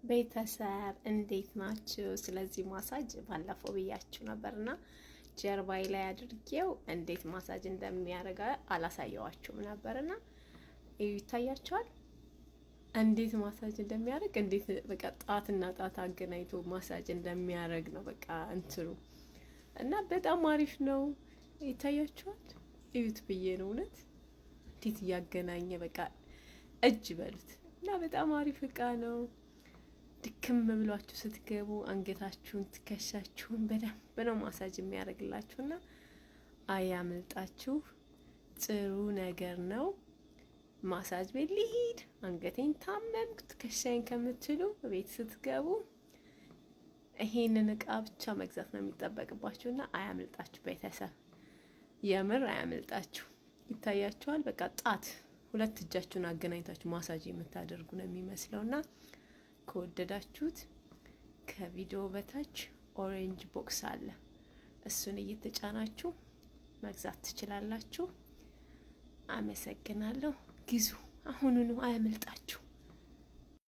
ቤተሰብ እንዴት ናችሁ? ስለዚህ ማሳጅ ባለፈው ብያችሁ ነበርና ጀርባዬ ላይ አድርጌው እንዴት ማሳጅ እንደሚያደርግ አላሳየዋችሁም ነበርና እዩ፣ ይታያችኋል እንዴት ማሳጅ እንደሚያደርግ፣ እንዴት በቃ ጣትና ጣት አገናኝቶ ማሳጅ እንደሚያደርግ ነው በቃ እንትኑ እና በጣም አሪፍ ነው። ይታያችኋል፣ እዩት ብዬ ነው እውነት እንዴት እያገናኘ በቃ እጅ በሉት እና በጣም አሪፍ እቃ ነው። ድክም ብሏችሁ ስትገቡ አንገታችሁን፣ ትከሻችሁን በደንብ ነው ማሳጅ የሚያደርግላችሁና አያምልጣችሁ። ጥሩ ነገር ነው። ማሳጅ ቤት ልሂድ፣ አንገቴን ታመምኩ፣ ትከሻዬን ከምትሉ ቤት ስትገቡ ይሄንን እቃ ብቻ መግዛት ነው የሚጠበቅባችሁና አያምልጣችሁ። ቤተሰብ የምር አያምልጣችሁ። ይታያችኋል። በቃ ጣት ሁለት እጃችሁን አገናኝታችሁ ማሳጅ የምታደርጉ ነው የሚመስለውና ከወደዳችሁት ከቪዲዮ በታች orange box አለ። እሱን እየተጫናችሁ መግዛት ትችላላችሁ። አመሰግናለሁ። ግዙ አሁኑኑ፣ አያመልጣችሁ።